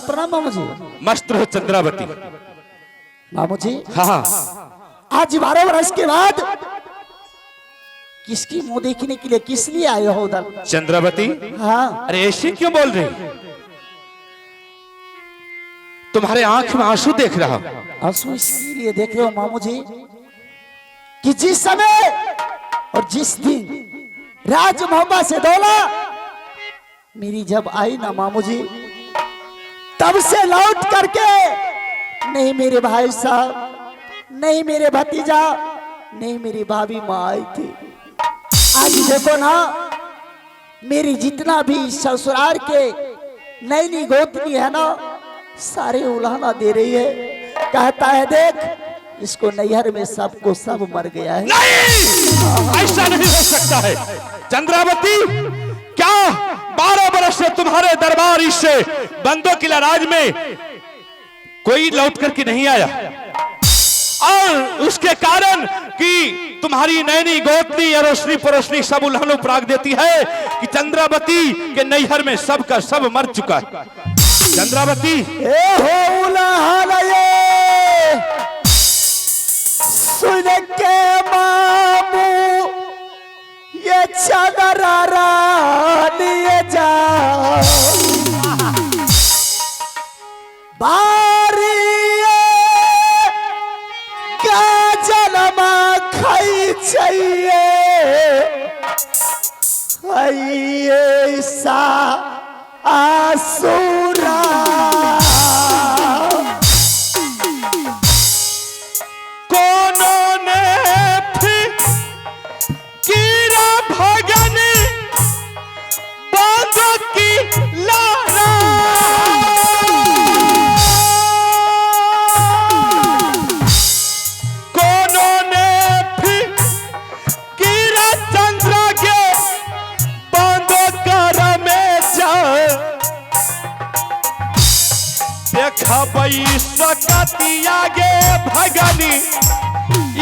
प्रणाम मामू जी। मस्त रहो चंद्रावती। मामू जी, हाँ, आज 12 वर्ष के बाद किसकी मुंह देखने के लिए किस लिए आए हो उधर? चंद्रावती। हाँ। अरे ऐसे क्यों बोल रही? तुम्हारे आंख में आंसू देख रहा हूं। आंसू इसलिए लिए देख रहे हो मामू जी कि जिस समय और जिस दिन राज मोहम्मद से दौला मेरी जब आई ना मामू जी, तब से लौट करके नहीं मेरे भाई साहब, नहीं मेरे भतीजा, नहीं मेरी भाभी माँ आई थी। आज देखो ना, मेरी जितना भी ससुराल के नैनी गोतनी है ना, सारे उलाहना दे रही है। कहता है देख इसको नैहर में सबको सब मर गया है। नहीं, ऐसा नहीं हो सकता है चंद्रावती। क्या 12 बरस से तुम्हारे दरबार इससे बंदो किला राज में कोई लौट करके नहीं आया, और उसके कारण कि तुम्हारी नैनी गोतनी अरोशनी परोशनी सब उल्हन उपराग देती है कि चंद्रावती के नैहर में सब का सब मर चुका है। चंद्रावती, ए हो उल्हन ये सुन के मामू ये चादरा रानी जा बारी गाजनमा खाई चाहिए ऐसा आसुरा। कोनो ने कीरा भगन बांध की लारा, कोनो ने कीरा चंद्र के बांधो कर में जा देखबई सकतिया गे भगनी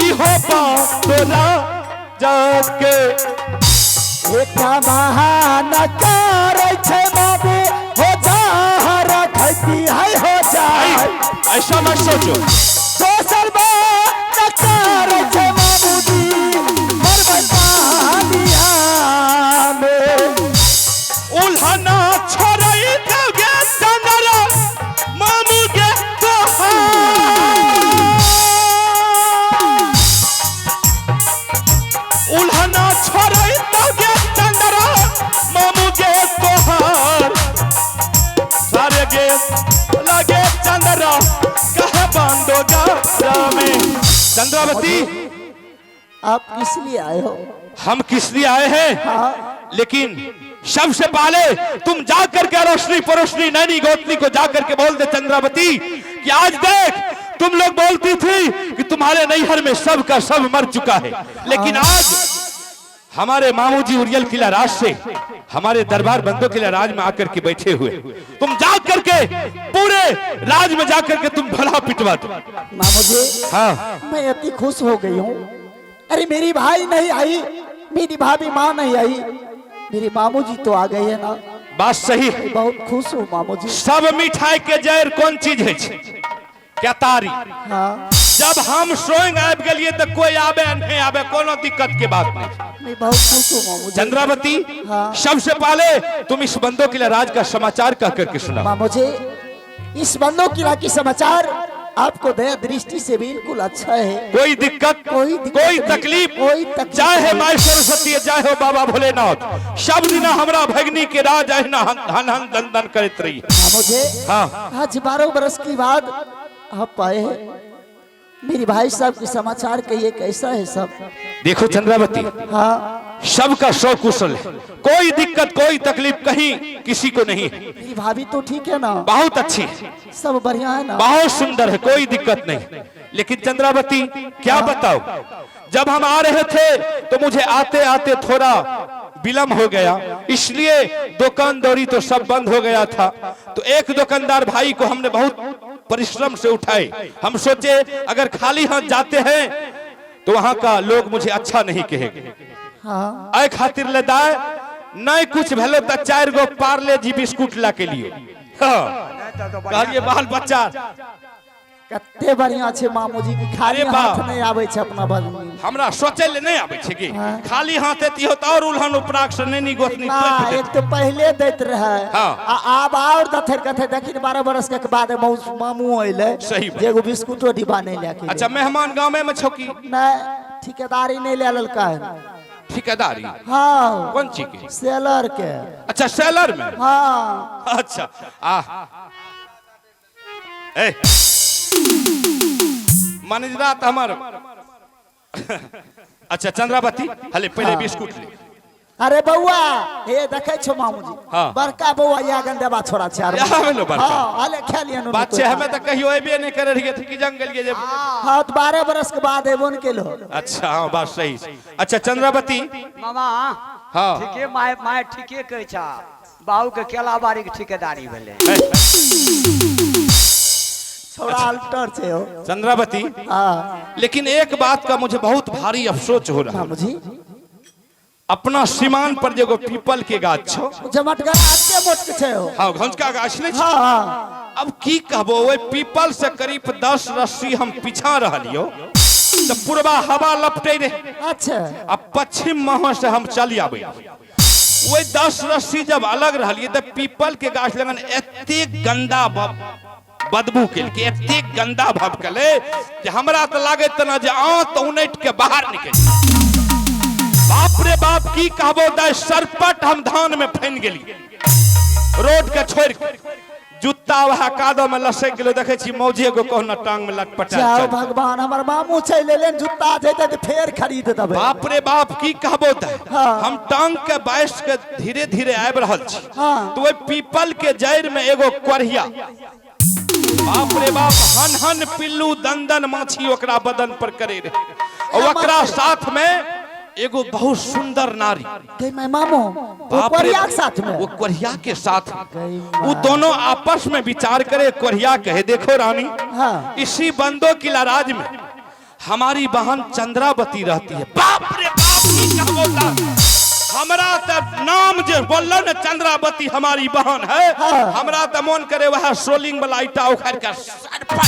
इहो तोरा जाके। एकटा महान करै छै बाबू हो जा रखती है हो जाए। ऐसा मत सोचो। दोसर बात करै छै बाबूजी मरबै पानिया में। उल्हना छोड़ई दोगे चंद्रा मामू गे तोहार, उल्हना छोड़ई दोगे चंद्रा मामू गे तोहार, सारे गे लगे चंद्रा कहे बांधो गा में। चंद्रावती, आप किस लिए आए हो? हम किस लिए आए हैं? हाँ। लेकिन सबसे पहले तुम जाकर के रोशनी परोशनी नैनी गोतनी को जाकर के बोल दे चंद्रावती कि आज देख तुम लोग बोलती थी कि तुम्हारे नैहर में सब का सब मर चुका है, लेकिन आज हमारे मामू जी उरियल किला राज से हमारे दरबार बंदो किला राज में आकर के बैठे हुए। तुम जाकर के पूरे राज में जाकर के तुम भला पिटवा दो। मामू जी, हाँ, मैं अति खुश हो गई हूँ। अरे मेरी भाई नहीं आई, मेरी भाभी माँ नहीं आई, मेरी मामू जी तो आ गए है ना। बात सही है। बहुत खुश हूँ मामू जी। सब मिठाई के जड़ कौन चीज है? क्या तारी। हाँ। जब हम स्वयं आबि गेलिए तो कोई आबे नहीं आबे, कोनो दिक्कत के बात नहीं। मैं बहुत खुश हूँ मामू जी। चंद्रावती, हाँ। सबसे पहले तुम इस बंदो किला राज का समाचार कह करके सुनाओ। मामू जी, इस बंदो किला की समाचार आपको दया दृष्टि से बिल्कुल अच्छा है। कोई दिक्कत, कोई दिक्कत कोई नहीं, तकलीफ, कोई तकलीफ चाहे नहीं। माय सरस्वती, चाहे हो बाबा भोलेनाथ, सब दिना हमरा भगनी के राज अहिना हन हन दन दन करत रही। मामू जी, हाँ, आज 12 बरस की बाद आप आए हैं। मेरी भाई साहब की समाचार कहिए, कैसा है सब? देखो चंद्रावती, हाँ, सबका सौ कुशल है, कोई दिक्कत कोई तकलीफ कहीं किसी को नहीं है। मेरी भाभी तो ठीक है ना? बहुत अच्छी है, सब बढ़िया है ना? बहुत सुंदर है, कोई दिक्कत नहीं। लेकिन चंद्रावती क्या बताओ, जब हम आ रहे थे तो मुझे आते आते थोड़ा विलंब हो गया, इसलिए दुकानदारी तो सब बंद हो गया था। तो एक दुकानदार भाई को हमने बहुत परिश्रम से उठाए। हम सोचे अगर खाली हाथ जाते हैं तो वहां का लोग मुझे अच्छा नहीं कहेंगे। हाँ, ऐ खातिर ले दाए नहीं कुछ भेलो तो 4 गो पार्ले जी बिस्कुट ला के लिए। हाँ। तब तऽ बढ़िआँ। कहलिए बाल बच्चा कते बढ़िया छै मामूजी की खाली अरे बाप। हाथ नहि आबै छै अपना भगनी। हमरा सोचै ले नहि आबै छै कि हाँ। खाली हाथ एतिहो तऽ और उल्हन उपराग से नैनी गोतनी ना तोपि देत। एक तो पहले दैत रहे हाँ। आ आब और दथर कथे देखिन 12 बरस के बाद मामू अइले सही बात। जे एगो बिस्कुटो डिब्बा नहि लए के अच्छा मेहमान गामे में छौ की? नहि, ठिकेदारी नहि लए लेलकै। ठिकेदारी? हाँ। कोन चीज के? सेलर के। अच्छा सेलर में? हाँ। अच्छा आ ए मैनेजरा तऽ हमर। अच्छा चंद्रावती, हले पहले हाँ। बिस्कुट ले। अरे बौआ, हे देखै छौ मामूजी? हाँ। बड़का बौआ या गंदेबा छोड़ा छै आर। या भेलो बड़का। हाँ, हले खा लियनु। बात छै हमे तऽ कहियो अयबे नहि करे रहियै कि जंग गेलियै जे। हाँ, तऽ 12 बरस के बाद एबो ने केलो। अच्छा हाँ, बात सही छै। अच्छा चंद्रावती। मामा। हाँ। ठीके माय, माय ठीके कहै छा, बाबू के केला बाड़ी के ठिकेदारी भेलै। छोड़ा अल्टर छै हो। चंद्रावती। हाँ। लेकिन एक बात का मुझे बहुत भारी अफसोस हो रहा है। मामूजी। अपना सीमान पर जे एगो पीपल के गाछ छौ। जमटगर आते मोट के छै हो। हाँ, घंचका गाछ नहीं छै। हाँ हाँ। अब की कहबो, ओहि पीपल से करीब 10 रस्सी हम पीछा रहलियो तऽ पूर्वा हवा लपटे रहे। अच्छा। आ पश्चिम महा से हम चल आबे, ओहि 10 रस्सी जब अलग रहलिए तऽ पीपल के गाछ लगन एतेक गंदा बदबू केलकै, एतेक गंदा भभकलै जे हमरा तऽ लागैत तना जे आंत उनटि के बाहर निकलि। बाप रे बाप, की कहबो दाइ, सरपट हम धान में फनि गेली रोड के छोड़ि के। जूता वएह कादो में लसकि गेलो, देखै छी मौजी एगो कहुना टांग में लटपटायल जाओ चल। भगवान, हमर मामू चलि एलनि, जूता जेतै तऽ फेर खरीद देबै। बाप रे बाप, की कहबो तऽ। हाँ। हम टांग के बाइस के धीरे धीरे आबि रहल छी। हाँ। तऽ ओहि पीपल के जड़ि में एगो कोढ़िया, बाप रे बाप, हन हन पिल्लू दंदन माछी ओकरा बदन पर करे रहे, और ओकरा साथ में एगो बहुत सुंदर नारी। गई मैं मामू, वो बाप रे कोरिया के साथ में? वो कोढ़िया के साथ। गई वो दोनों आपस में विचार करे, कोढ़िया कहे देखो रानी, हाँ। इसी बंदो किला राज में हमारी बहन चंद्रावती रहती है। बाप रे बाप, की कहबो ता, हमरा त नाम जे बोललो ने चंद्रावती हमारी बहन है, हाँ। हमरा त मन करे वह सोलिंग वाला ईटा उखाड़ के सरपट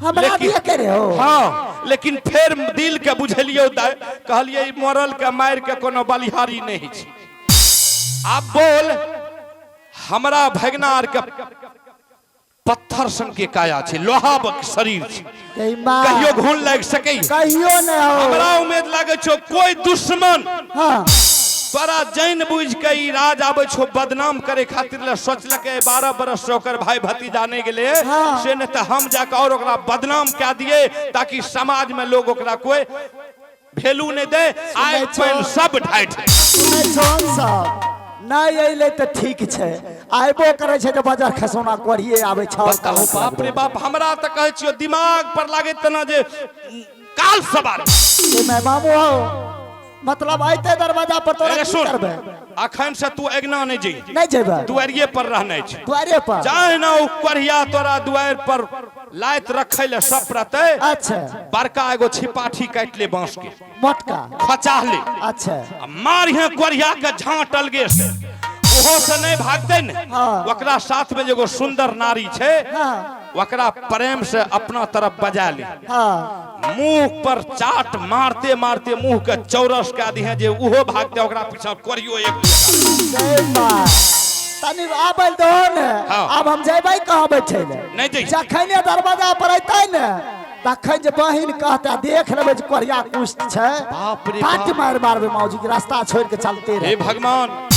हमरा लेकिन भी करे हो। हाँ, लेकिन फिर दिल के बुझलियो दाइ, कहलिए ई मरल के मार के कोनो बलिहारी नहीं छै। आब बोल, हमरा भगना आर के पत्थर सन के काया छै, लोहा के शरीर छै, गई माँ। कहियो घुन लागि सकै? कहियो नहि हो। हमरा उम्मीद लागे छौ कोई दुश्मन हाँ। तोरा जानि बुझि के ई राज आबै छौ बदनाम करे खातिर ले, सोचलकै 12 बरस से ओकर भाई भतीजा नहि गेलै, हाँ। से नहि तऽ हम जाके और ओकरा बदनाम कए दिए ताकि समाज में लोग ओकरा कोई वैल्यू नहि दे। आइ छौ। पानि सब ढाठि। सुनै छौ सब नहि अयलै तऽ ठीक छै, आयबो करै छै तऽ बाजार खसौना करिये आबै छौ। बताउ, बाप रे बाप, हमरा तऽ कहै छियौ दिमाग पर लागैत तेना जे काल सवार। मैं मामू हो, मतलब अयते दरवाजा पर तोरा अरे की सुन, करबै? अखन से तू अगना नहि जइ। नहि जेबै। दुआरिये पर रहनाइ छै। दुआरे पर। जाहि ना ओ कोढ़िया तोरा दुआरि पर लाइत रखै ले सब प्रते। अच्छा। बड़का एगो छिपाठी काटि ले बांस के। मोटका। खचा ले। अच्छा। आ मारिहे कोढ़िया के झाँट अलगे से, ओहो से नहि भागतै ने। हाँ। ओकरा साथ में जे एगो सुंदर नारी छै, हाँ। ओकरा प्रेम से अपना तरफ बजा ले। हाँ। मुंह पर चाट मारते मारते मुंह के चौरस कए दिहे जे ओहो भागते ओकरा पीछा कोरियो एक दू लगा। जय माँ, तनी आबै दहो ने। हाँ। आब हम जेबै कहाँ बैठे ले? नहि जइहे। जखने दरवाजा पर अयतै ने तखन जे बहिन कहते देख लेबै जे कोरिया कुष्ठ छै, बाप रे पाट बाप। मारि मारबै मौजी के, रास्ता छोड़ के चलते हे रहे। भगवान,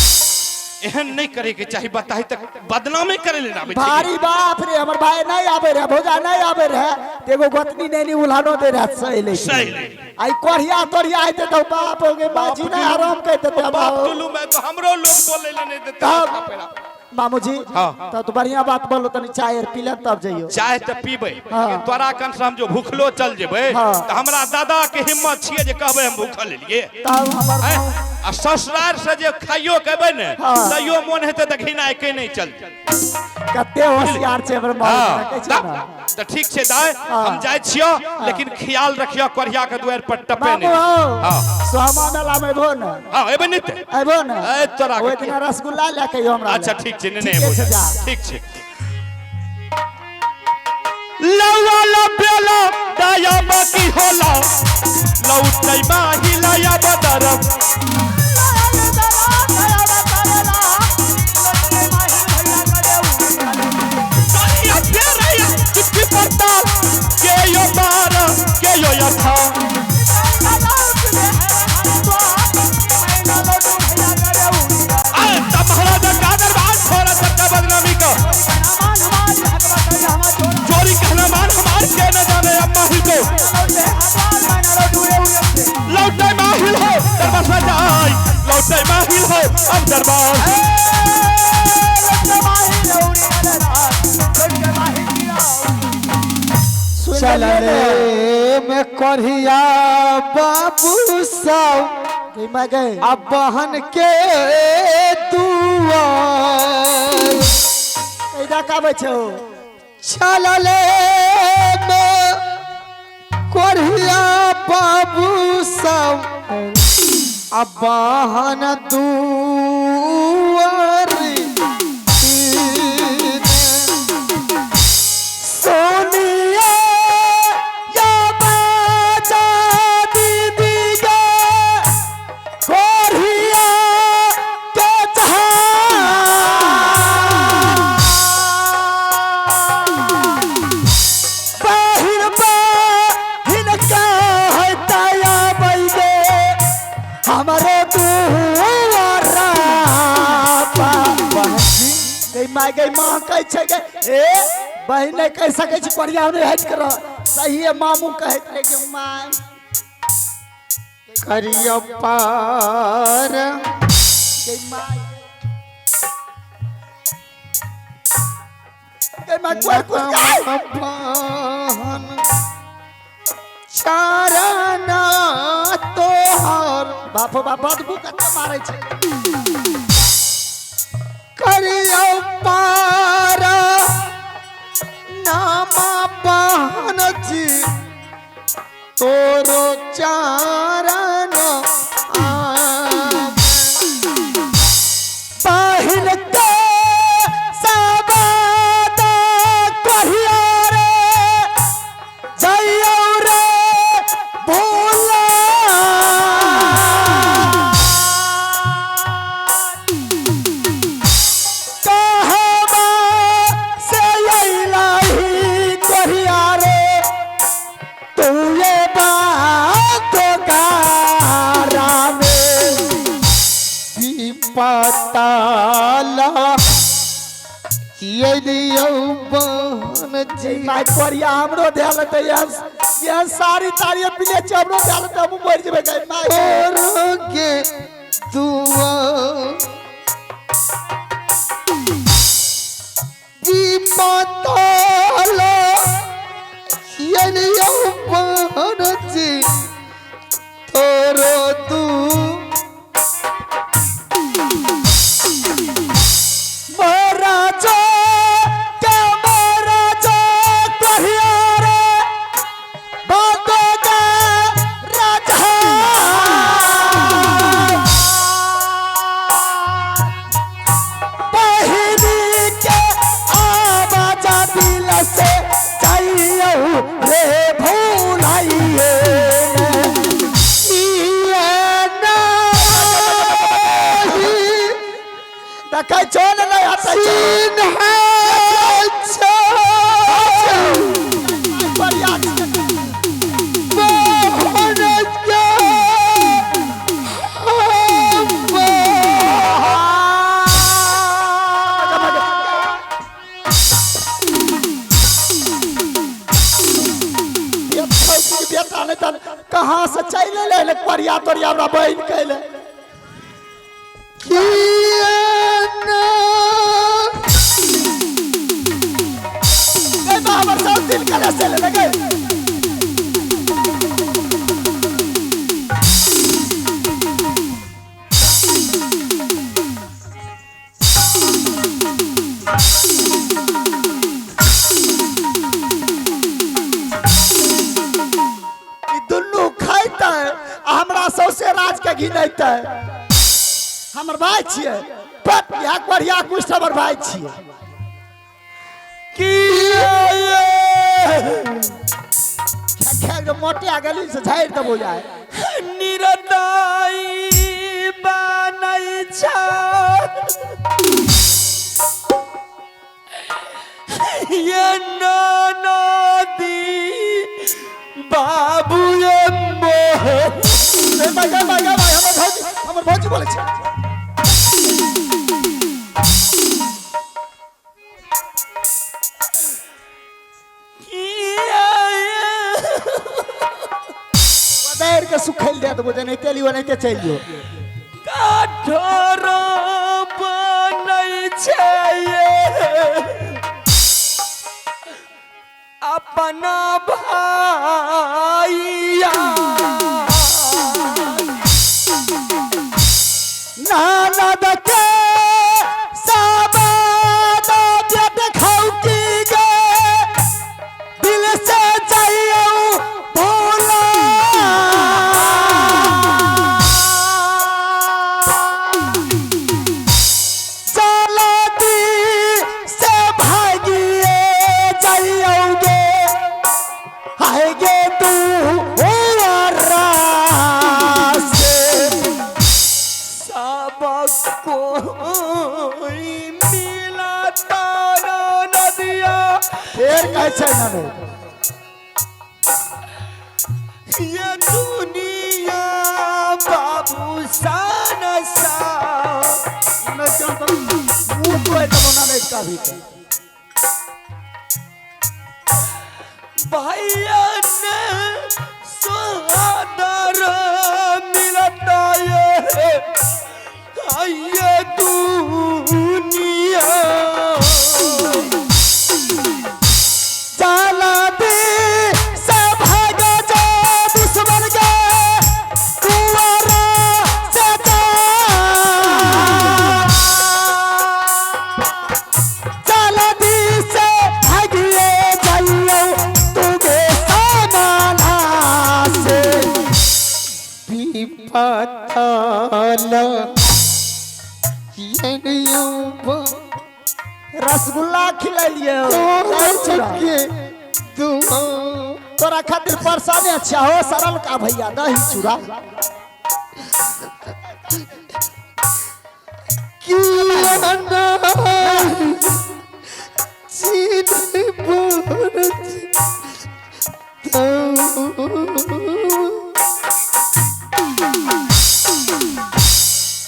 एहन नहीं करे के चाही, बताही तक बदनामे करे ले आबै छै। भारी बाप रे, हमर भाई नहीं आबे रहे, भौजा नहीं आबे रहे त एगो गोतनी नैनी उल्हानो दे रहे सही ले। सही ले। आई कोरिया तोरिया आइते तो बाप हो गे बाजी ने आराम कहते ते बाप बाप टुल्लू में तो हमरो लोग बोले ले नहीं देते। तब मामूजी, हाँ। तब तो बढ़िया बात बोलो, तनी चाय आर पी ले तब जइयो। चाय तऽ पीबै, हाँ। लेकिन तोरा कन से हम जो भूखलो चल जेबै हाँ। तऽ हमरा दादा के हिम्मत छियै जे कहबै हम भूखल एलियै। तब हमर आँय? आ ससुरार से जे खाइयो के एबै ने, हाँ। तैयो मोन हेतै तऽ घिनाय के नहि चलतै। कते होशियार छै हमर मामू, हाँ, देखै छी ने? तऽ ठीक छै दाय, हम जाइ छियो, लेकिन ख्याल रखियो कोरिया के दुआर पर टपे मामू नहीं। हौ, हाँ। सोहमा मेला में अयबो ने? हाँ, एबै नहीं ते। अयबो ने? ए, तोरा के ओहि दिना रसगुल्ला लए के अइहो हमरा अच्छा लए। ठीक छै, नहीं ठीके छै, जा। ठीक छै। लौवा लपेला दया बाकी होला लौटै माही लाया बदरम। चुटकी पड़ताल के यो 12 के यो यथा। अरे तब महाराजा का दरबार छोड़ा चक्का बदनामी का चोरी कहना मान हमार के न जाने अम्मा ही को लौटे माहिल हो दरबार से जाए, लौटे माहिल हो अब दरबार। सुन चलले लेलियै ने? में कोरिया बाबू सब गई माय गई। अब बहन के दुआर कैदा काबै छै ओ? चलले में कोरिया बाबू सब अब बहन दुआर सोनिया या बाजा दीदी गे कोरिया के जहां बाहिर बाहिर का है दया बैगे हमारे दुआरा गई माय गई माँ कहै छै गे ए बहिन नहि कहि सकै छी कोरिया नहि हटि कर सही है मामू कहैत रहे गे माय करियो पार गई माय गई माय कोई कुछ गई बहन चारना तोहर बापो बाप बदबू कते मारै छै करियो पार नामा बहन जी तोरो चारण बाहिर के सबादा कहिया रे जइयौ रे भोला कहबा से अइलही कहिया रे तू ये बात गारा में पताला ये बहन जी माय कोरिया हमरो ध्यान लेते यह सारी तारी पीले छै हमरो ध्यान लेते हम मरि जेबै गई माय। तोरो के दुआ पताला ये बहन जी तोरो तू महाराजा के महाराजा कहिया रे बातो के राजा पहिरी के आवाज दिल से जाइयो रे भूलाइए देखै छो ने नहि हटै छो। बढ़िया छै। बेटा नहीं तन कहाँ से चल ले परिया तोरिया हमरा बहिन कैले ए बा हमर सब दिल करे से ले गए। आ हमरा सौसे राज के घिनैतै। हमर भाई छियै, पट या बढ़िया कुछ हमर भाई छियै। की खेल जो मोटे आ गेली से झाड़ि देबो जाय। निरदाई बनै छै ये ननदी बाबू ये मोह। ए भाई, ए भाई, ए भाई, हमर भौजी, हमर भौजी बोलै छै। पदार के सुखैल दे देबो, जेनाहिते लियो ओनाहिते चलि जो। काठर बनै छै अपना भाइया। ननद के साबाद बेट खाउ की गे, दिल से जाइयो भोला। चलती से भागिए जाइयो गे, हाय गे तू से। सब कोई मिला तारा नदिया। फेर कहै छै ननद। ये दुनिया बाबू सान सा। मुँह तोड़ि देबौ ननद कभी के। भैया ने सोदर मिलता ये ये दुनिया। जलदी से भाग जा दुश्मन के दुआरा से जा। जलदी से भागिए जाइयो तुगे सामाना से। पताल रसगुल्ला खिलेलिए के दुआ। तोरा खातिर परेशानी अच्छा हो सरल का भैया दही चूड़ा।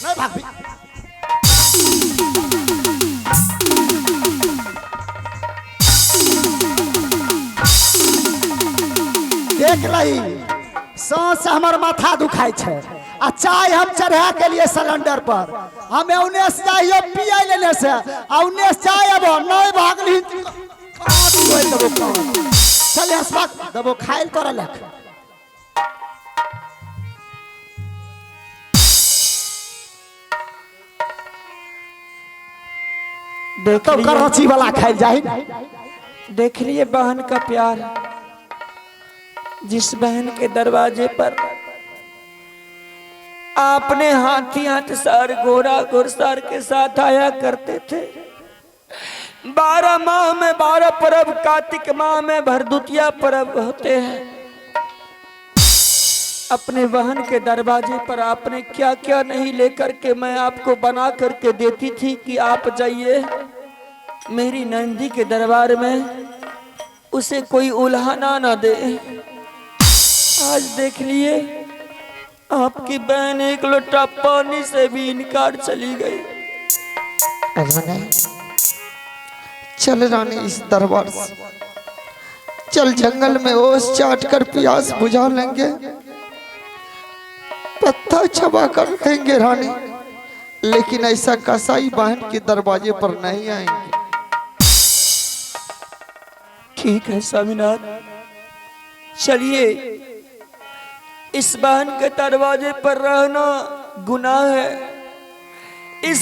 नहीं भाभी। देख लही, सांस हमर माथा दुखाय छै आ चाय हम चढ़ा के लिए सिलेंडर पर। हम उन्ने से जाइयो पिए लेने से आ उन्ने से चाय अब नहीं भागली देबो। चल हंसबाक देबो खाइल तोरा लख। देख तो कराची वाला खाइल जाही। देख लिए बहन का प्यार, जिस बहन के दरवाजे पर आपने हाथी हाथ सार घोड़ा घुड़सार के साथ आया करते थे। 12 माह में 12 पर्व, कार्तिक माह में भरदुतिया पर्व होते हैं। अपने बहन के दरवाजे पर आपने क्या क्या नहीं लेकर के मैं आपको बना करके देती थी कि आप जाइए मेरी नंदी के दरबार में, उसे कोई उल्हाना ना दे। आज देख लिए आपकी बहन एक लोटा पानी से भी इनकार चली गई। चल रानी इस दरबार से चल, जंगल में ओस चाट कर प्यास बुझा लेंगे, पत्ता चबा कर रहेंगे रानी, लेकिन ऐसा कसाई बहन के दरवाजे पर नहीं आएंगे। ठीक है स्वामीनाथ, चलिए। इस बहन के दरवाजे पर रहना गुनाह है। इस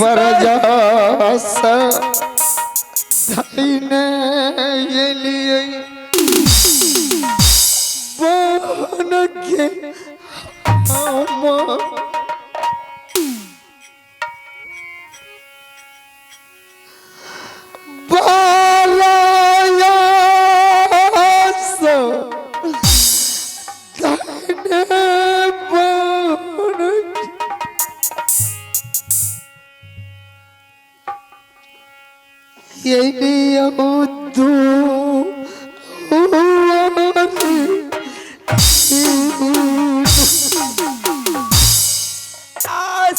ये लिए बहन के। हम बारायास धने बन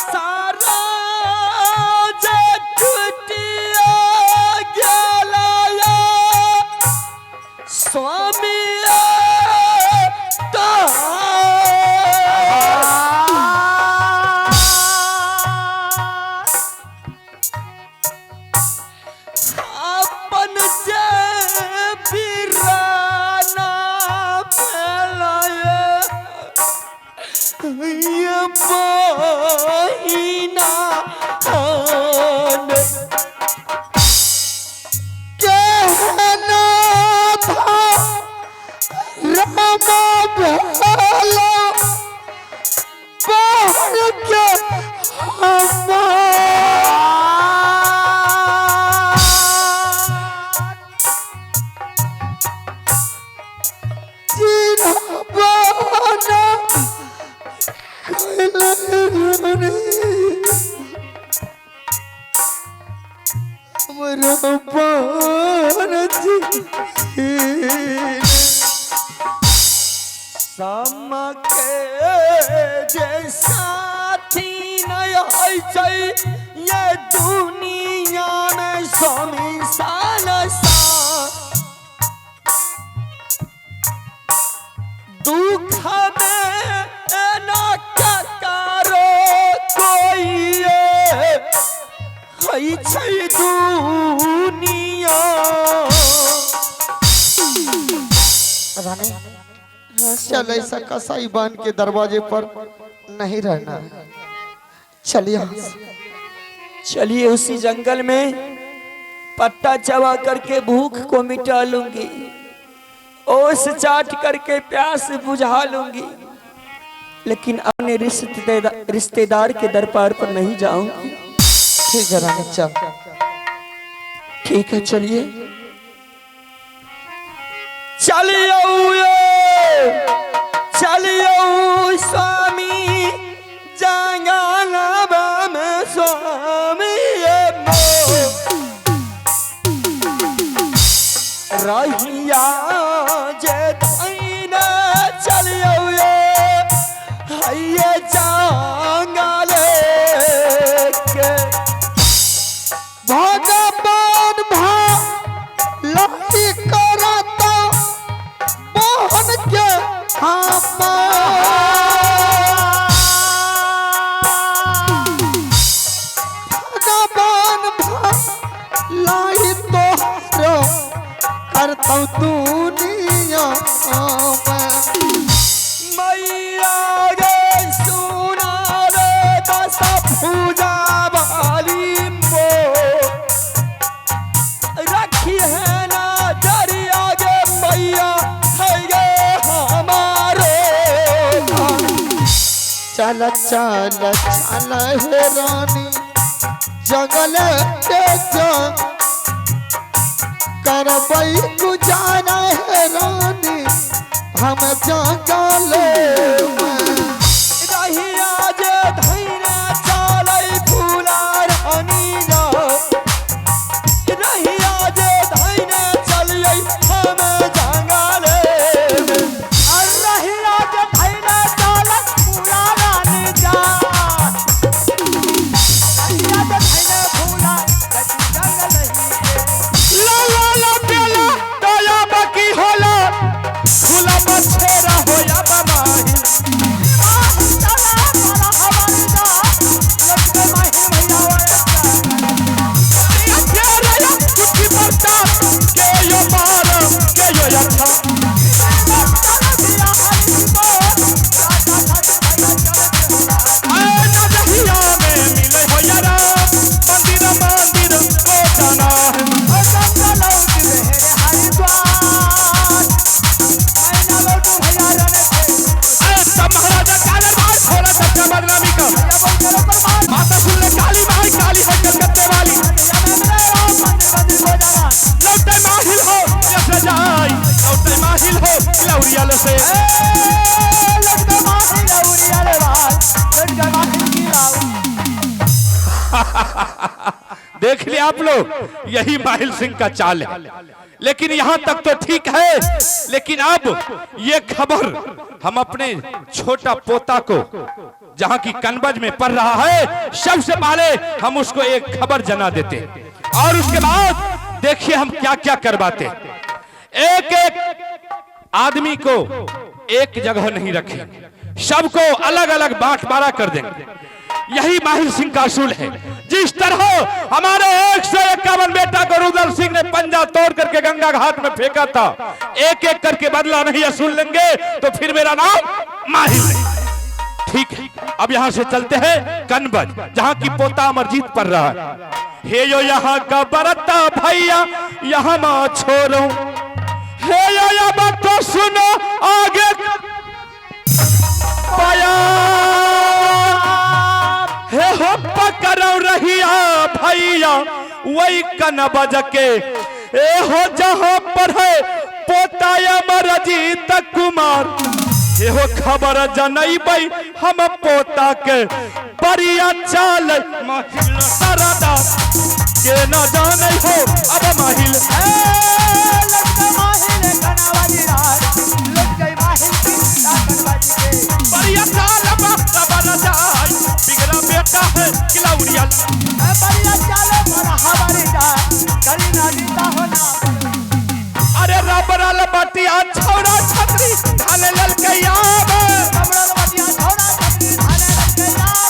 सारा जे टूटिया गेला स्वामी अपन जे बिराना फैलाए ये बहिना हन कहना था रामा भला बहन के हमार चिन्ह बना कैले हमरा पान जी समके जे साथी नहीं होइ छै ये दुनिया में स्वामी साल दुख में ना ककारो कोई होइ छै दुनिया। रानी चल, ऐसा कसाई बांध के दरवाजे पर नहीं रहना है, चल यहाँ से। चलिए उसी जंगल में पत्ता चबा करके भूख को मिटा लूंगी, ओस चाट करके प्यास बुझा लूंगी, लेकिन अपने रिश्तेदार रिश्तेदार के दरबार पर नहीं जाऊंगी। ठीक है रानी, चल। ठीक है, चलिए चलिए चलिए स्वामी जंगलवा में स्वामी रहिया जे धैन चलियो हैये जंगल के। भगवान भलाई करता मोहन के हमार। भगवान भलाई तोहरो करतौ दुनिया में। मैया गे सुना रे दस पूजा वाली मो रखी है ना दरिया गे मैया है गे हमारे। चल चल चल हे रानी जंगल के जा करबई गुजारा हे रानी हम जंगल में। रहिया जे धैना चलै फूला रानी जा, रहिया जे धैना चलियै हम जंगल में। रहिया जे धैना चलै फूला रानी जा, रहिया जे धैना फूला जंगल ही के। ला ला ला बेला दया बाकी होला खुला बछेरा होया बमाही। चला बड़ा हमारी जा, लटके माही भैया वाले। तेरा कुछ बरता के यो मार के यो यथा। चला दिया हरि को राजा राजा भैया चले। ऐ ना दहिया में मिले हो यारा मंदिर मंदिर को जाना है। हरिद्वार मैना लौटू भैया रने। बदनामी का। माता सुन ले काली माई, काली है कलकत्ते वाली, लौटे माहिल हो जैसे जाई, लौटे माहिल हो लौरियल से। देख लिया आप लोग, यही माहिल सिंह का चाल है। लेकिन यहां तक तो ठीक है, लेकिन अब ये खबर हम अपने छोटा पोता को जहां की कनबज में पढ़ रहा है, सबसे पहले हम उसको एक खबर जना देते हैं और उसके बाद देखिए हम क्या क्या करवाते हैं। एक एक आदमी को एक जगह नहीं रखेंगे, सबको अलग अलग बांटवारा कर देंगे। यही माहिल सिंह का असूल है। जिस तरह हमारे 151 बेटा को रुदल सिंह ने पंजा तोड़ करके गंगा घाट में फेंका था, एक एक करके बदला नहीं असूल लेंगे तो फिर मेरा नाम माहिल नहीं। ठीक है, अब यहां से चलते हैं कनबज, जहां की पोता अमरजीत पढ़ रहा है। हे यो यहाँ का बरता भैया यहाँ मां छोड़ो, हे यो या बात तो सुनो आगे पाया, हे हो पकड़ो रहिया भैया वही कनबज के, ए हो जहां पर है पोता अमरजीत कुमार, हे हो खबर जनैबै हम पोता के परिया चाल माहिल सरदा के न जानै हो अब माहिल। परिया चाल रबर जाय बिगड़ा बेटा है किलौरिया, अरे रबरल बटिया छौरा छतरी धाने ललकैया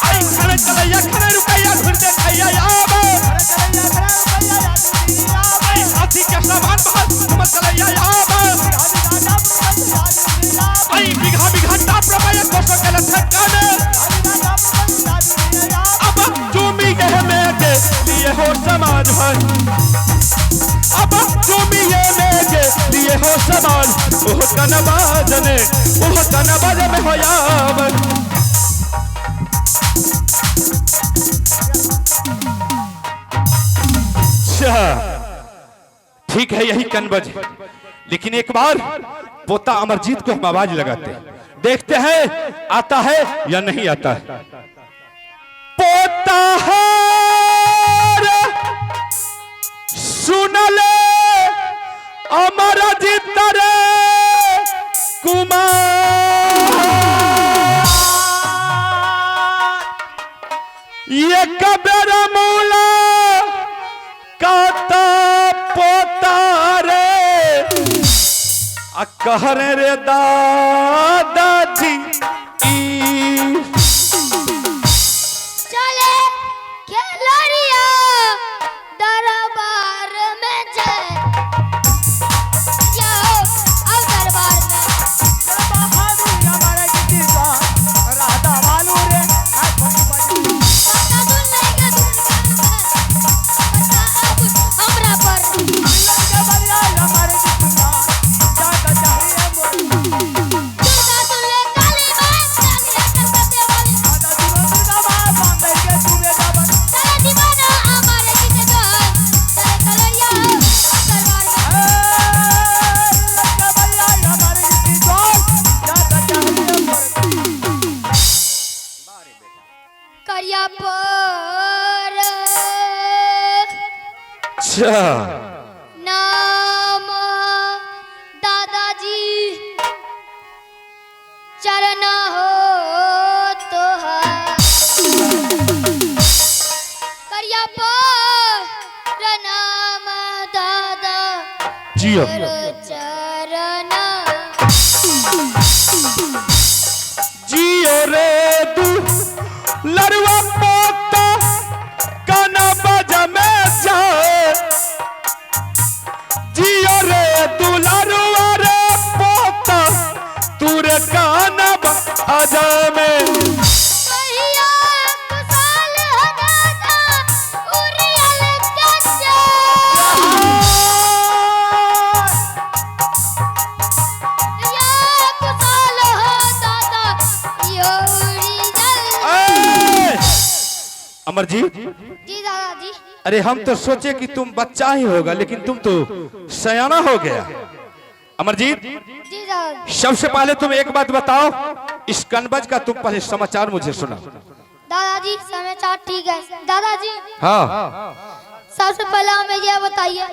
आई खड़े चलैया खड़े रुकैया घुर देखैया आवे, आई हाथी के सामान बाहर घुम चलैया आवे, आई बीघा बीघा टाप रमैया कोसो के लठकाने, अब चूमी के में के लिए हो समाज भर, अब चूमी ये में के लिए हो समाज, ओह कनबाजने ओह कनबाज में हो यावर। अच्छा ठीक है, यही कनबज है। लेकिन एक बार पोता अमरजीत को हम आवाज लगाते हैं, देखते हैं आता है या नहीं आता है। पोता है सुन ले अमरजीत रे कुमार, ये कबेर मूला काता पोता रे, आ कहरे रे दादाजी चले खेलरिया दरबार में जाए, जाओ अब दरबार में। माता सुन लेगा दुर्गा बता अब हमरा पर। दुर्गा सुन ले काली मां काली है कलकत्ते वाली, चले दीवाना हमारे गीत गान, चले कलरिया दरबार में। करिया पर अच्छा नाम दादाजी चरण हो तो करिया पर नाम दादा जियो चरण। जियो रे तू लड़ुआ पोता कनबज में जाए, जियो रे तू लड़ुआ रे पोता तूरे कनबज में। कहिया कुशाल हो दादा उरियल चाचा, या कुशाल हो दादा यो उरियल। अमरजीत। जी दादाजी। अरे हम तो सोचे कि तुम बच्चा ही होगा, लेकिन तुम तो सयाना हो गया। अमरजीत। जी दादाजी। सबसे पहले तुम एक बात बताओ, इस कनबज का तुम पहले समाचार मुझे सुनाओ। दादाजी समाचार ठीक है दादाजी। हाँ। सबसे पहले हमें यह बताइए